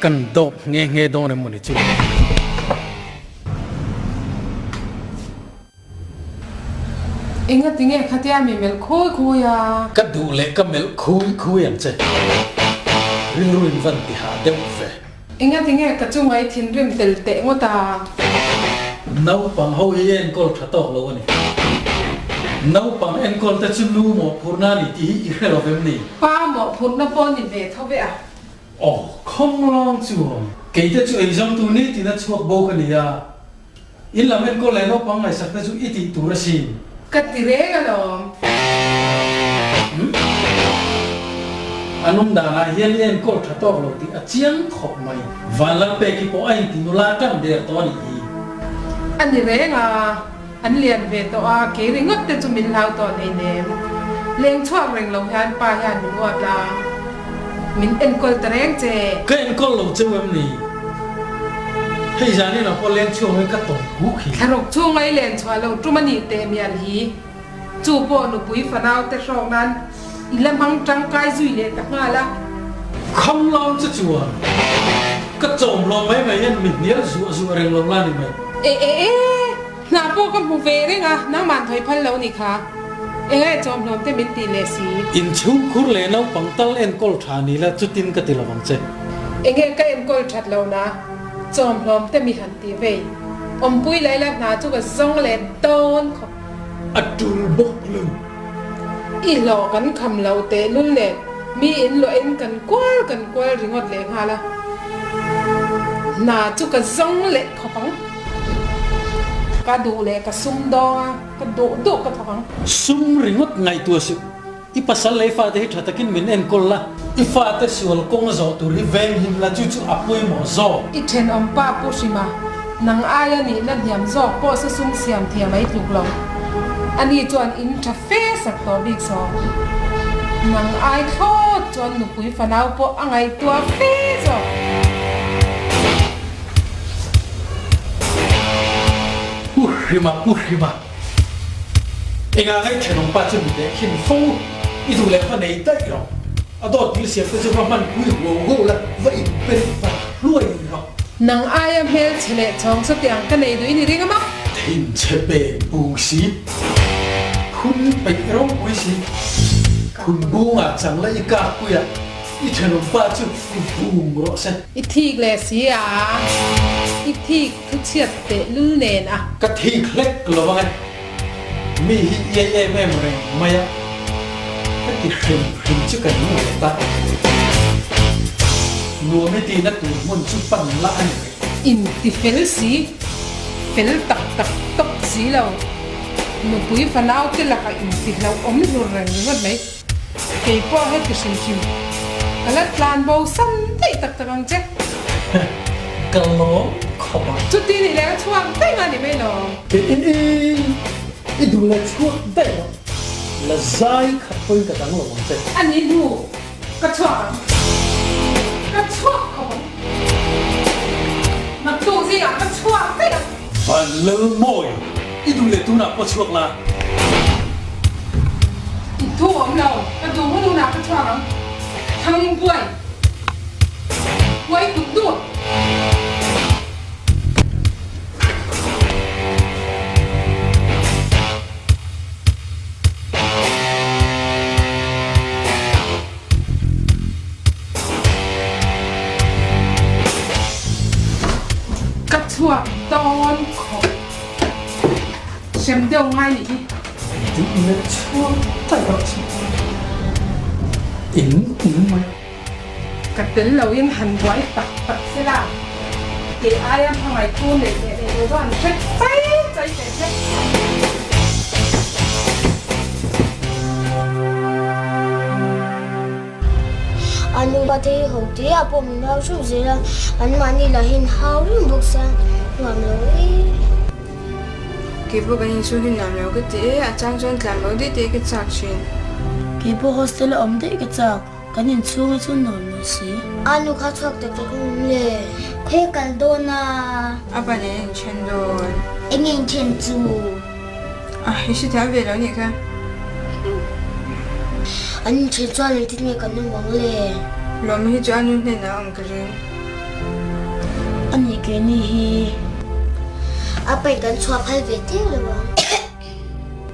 Kan dawp nghe nghe dawn em mawni chu. Enga tinge khatia mi melh khawi khawi a? Ka duh leh ka melh khui khui ang che. Rilru in van ti hah deuh ve. Enga tinge ka chunga i thinrim tel teh ngawt a? Naupang ho hi enkawl tha tawk lo a ni. Naupang enkawl te chu nu mawhphurhna a ni tih hi i hre lo vem ni? Pa mawhphurhna pawh ni ve tho ve a. Aw, khawng lawng chuan kei te chu eizawng tur nitin a chhuak bo ka ni a. In lam enkawl leh naupang ngaihsak te chu i tih tur asin. Ka ti reng alawm. Umm. A nung danah hian i enkawl tha tawk lo tih a chiang khawp mai. Vanlalpeki pawh a inti nula tan der tawh a nih hi. A ni reng a, an lian ve tawh a, kei ringawt te chu min hlau tawh nei nem. Leng chhuak reng lo hian pa hian min uap la. Min enkawl ta reng che. Ka enkawl lo cheu em ni? Hei zan inah pawh leng chhuak in ka tawng kuk hi. Thlaruk chhunga i len chhuah lo tum a nih teh mial hi. Chu pawh nupui fanau te hrawk nan i la hmang tangkai zui leh ta nghal a. Kham lam che chuan ka chawm hlawm mai mai hian mi hnial zuah zuah reng lo la ni mai. E e e! Hna pawh ka hmu ve reng a, nangmah an thawi phal lo ni kha. Eng e chawmhlawm te min tih leh si. Inchhungkhur leh naupang tal enkawl tha ni la chutin ka ti lo vang che. Eng e ka enkawl that lo na, chawmhlawm te mi han ti vei. Awmpui lai la hna chu ka zawng leh dawn khawp. A tul bawk lo. I hlawh kan kham lo teh lul nen mi in luah in kan kual kan kual ringawt leh nghal a. Hna chu ka zawng leh khawp ang. Ka duh leh ka sum dawng a, ka duh duh ka thawk ang. Sum ringawt ngaihtuah suh. I pasal leh i fate hi tha takin min enkawl la. I fate sual kawng a zawh tur hi venghim la, chu chu a pawimawh zawk. I thenawm pa Pu Hrima, nang aia nihna hniam zawk pawh sa sum siam thiam a i tluk lo. Ani chuan in tha fe sak tawh bik zawk. Nang ai thlawt chuan nupui fanau pawh a ngaihtuah fe zawk. Pu Hrima, Pu Hrima. Engah ngai thenawm pa chu mi leh khin fo, i duh leh va nei daih rawh. A dawt thil siam te chu va hman pui huau huau la, va in pen va hluai rawh. Nang aia hmel chhe leh chhawng sawtiang ka nei duh i ni ring a maw? Thin chhe pe pung si, phun peih ropui si, phun bungah chang la i kak puiah i thenawm pa chu i vung rawh se. I thik leh si a, i thik thu chhiat teh lul nen a. Ka thik hlek lo ang e, mi hi iai em em reng mai a, ka ti hrim hrim chu ka ning ve ta. Nuam i tihna tur hmun chu pan la a ni mai. In ti fel si, fel tak tak tawp si lo. Nupui fanau te lakah in ti hlauhawm hlur reng ringawt mai. Kei pawh heti hrim hrim ka la tlan bo san daih tak tak ang che. Ka lawm khawp a. Chuti nih leh ka chhuak daih nga ni mai lo. I i i duh leh chhuak daih lo. La zai khat pawhin ka dang lo ang che. A ni hnu ka chhuak ang. Ka chhuak khawp ang. Naktuk zingah ka chhuak daih ang. Van Lalmawi, i duh leh tunah pawh chhuak la. I thu awm lo, ka duh hun hunah ka chhuak ang. Thang buai, buai kut dut. Ka chhuak dawn khawp. Hrem deuh ngai nih hi. Duh leh chhuak daih rawh chu. In in mai. Ka tel lo in han buai tak tak se la. Kei aia hmangaih tu neih leh neih lo chu an hre chai chai teh se. An nupa te hi ho te ah pawh min hau hreuh zel a, anmahni lahin hau reng bawk sia, nuam lo e. Kei pawh kan inchhung hi nuam lo ka ti e, a chang chuan tlan bo daih te ka chak thin. Kei pawh hostel a awm daih ka chak, kan inchhung hi chu nuam lo si. A nu kha chhuak tak tak awm le. Khawi kal dawn a? A pa nen a inthen dawn. Enge inthen chu? A i hrethiam ve lo nih kha. An inthen chuan engtin nge kan awm ang le? Lawma hi chu a nu hnenah a awm ka ring. A nih keini hi. A pain kan chhuah phal ve teuh lo ang.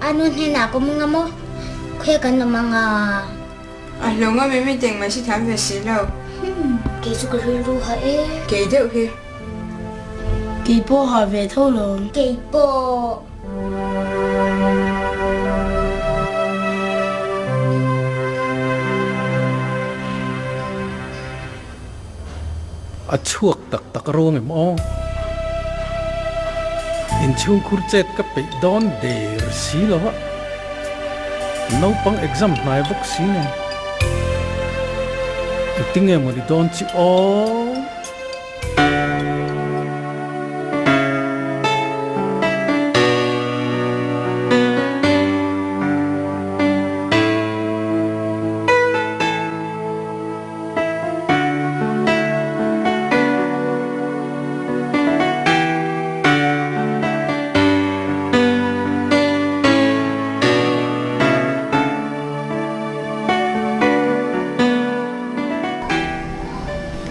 A nu hnenah ka awm anga maw? Khawiah kan awm anga? A hlo ngam em i teng mai si thiam ve si lo. Humm, kei chu ka rilru ha e. Kei deuh hi. Kei pawh ha ve tho lawm. Kei pawh. A chhuak tak tak ruang em aw? Inchhungkhur chet ka peih dawn der si lo a, naupang exam hnai bawk si nen engtinge maw ni dawn chi aw?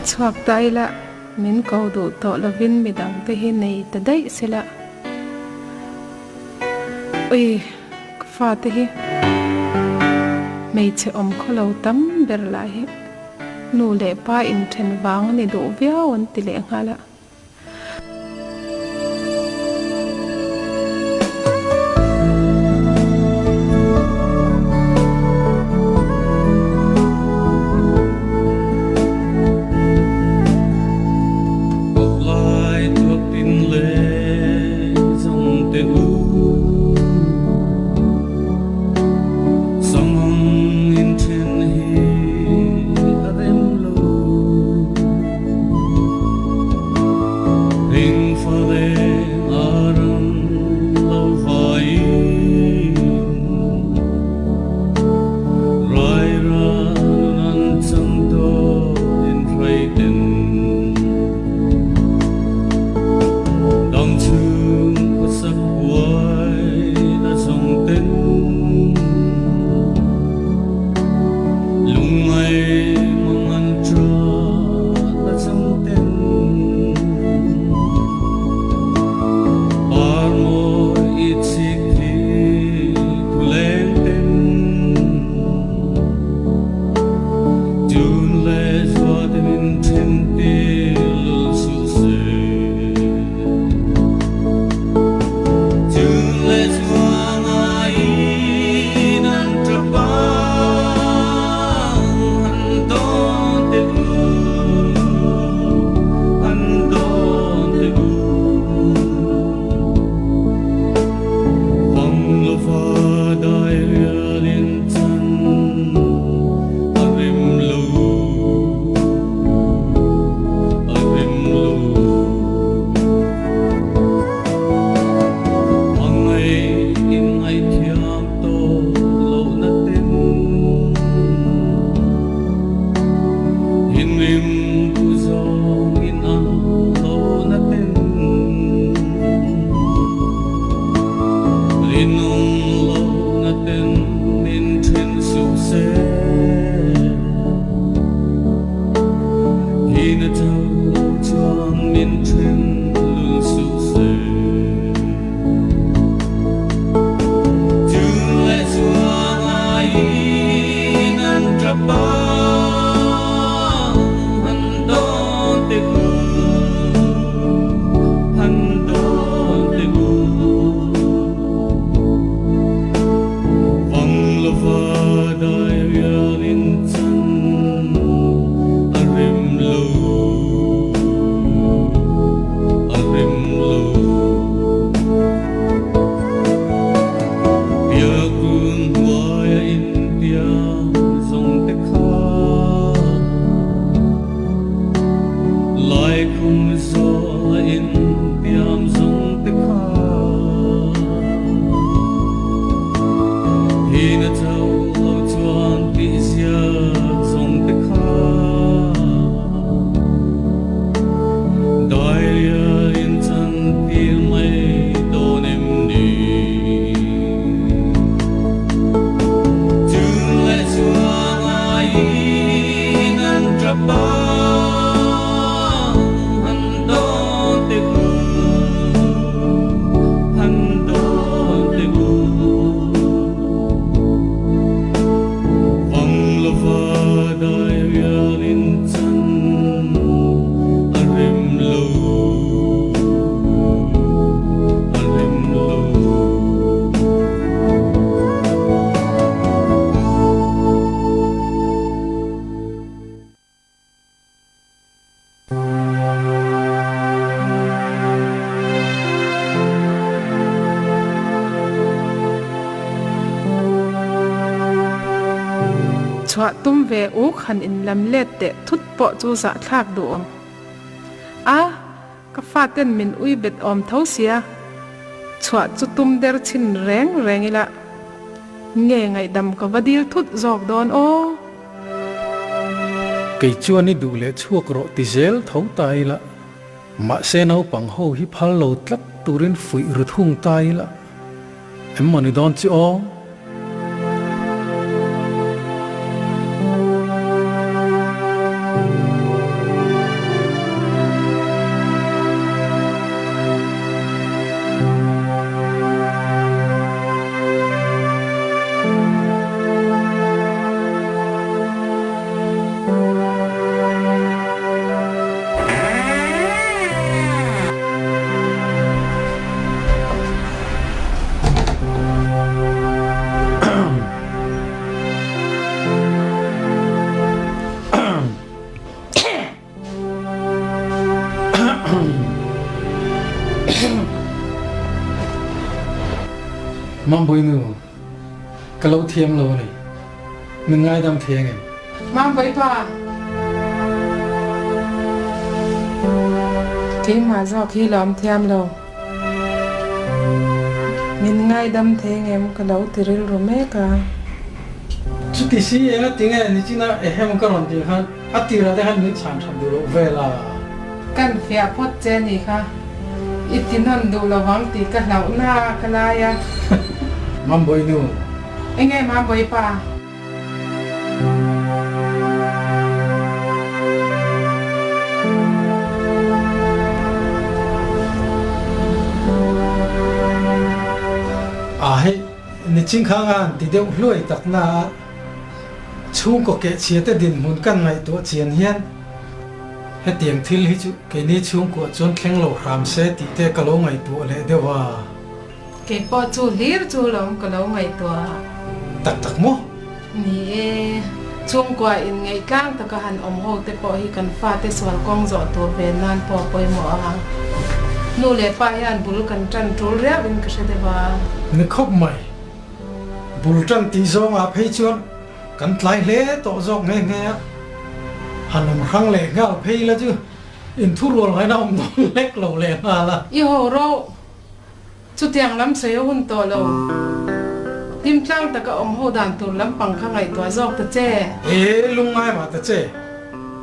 Chhuak ta ila, min ko duh tawh lovin midang te hi nei ta daih sela. Ui, ka fate hi hmeichhe awm khawlo tam ber lah hi nu leh pa inthen vang a ni duh viau an ti leh nghal a. Chhuah tum ve uk han inlam let teh thut pawh chu zahthlak duh awm. A, ka faten min ui bet awm tho sia, chhuah chu tum der chhin reng reng ila, nge ngaihdam ka va dil thut zawk dawn aw. Kei chuan i duh leh chhuak rawh ti zel tho ta ila, mahse naupang ho hi phal lo tlat turin fuih ru thung ta ila, Em maw ni dawn chi aw? Mambuinu, ka lo thiam lo a ni. Min ngaidam thei angem? Mambuai pa, keimah zawk hi lawm thiam lo. Min ngaidam thei ngem ka lo ti rilru mek a. Chuti si enga tinge nichina ehem ka rawn tih khan a tirah te khan min chhan that duh loh vel a. Kan fiah phawt che ni kha i ti nawn duh lovang tih ka hlauh na ka lai a. Mambawi nu. Enge Mambawi pa? A hei, nichin kha nga han ti deuh hluai tak na a, chhungkaw kehchhia te dinhmun kan ngaihtuah chian hian hetiang thil hi chu keini chhungkuah chuan thleng lo hram se tih te ka lo ngaihtuah leh deuh a. Kei pawh chu hlir chu lawm ka lo ngaihtuah. Tak tak maw? Ni e, chhungkua inngeih tlang taka han awm ho te pawh hi kan fate sual kawng zawh tur ve nan pawh a pawimawh a. Nu leh pa hian bul kan tan tul riau in ka hre deuh a. Ni khawp mai. Bul tan tih zawngah phei chuan kan tlai hle tawh zawk nghe nghe a. Han awm hrang leh nghal phei la chu inthurual ngaihna awm dawn lek lo leh nghal a. I ho ro. Chutiang lam sawi a hun tawh lo. Hlimtlang taka awm ho dan tur lampang kha ngaihtuah zawk ta che. He lungngai mah ta che.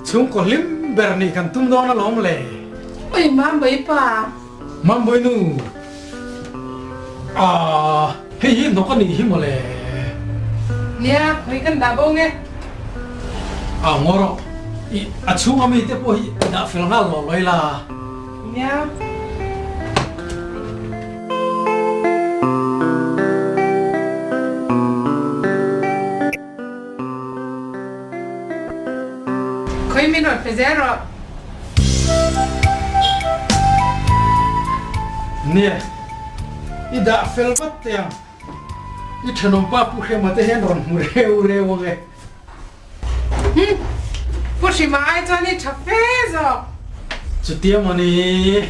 Chhungkaw hlim ber nih kan tum dawn alawm le. Oi Mambawi pa. Mambawi nu. Aah hei hi hnawk a nih hi mawle. Nia, khawi kan dah bo nge. Aw ngaw rawh. I a chhunga mite pawh hi i dah fel nghal lawh lawih la. Nia. Khawi min rawn pe zel rawh. Nia. I dah fel vat teh ang. I thenawmpa Pu Hrema te hian rawn hmu reu reu ang e. Hm, Pu Hrima ai chuan i tha fe zawk. Chutia mawni.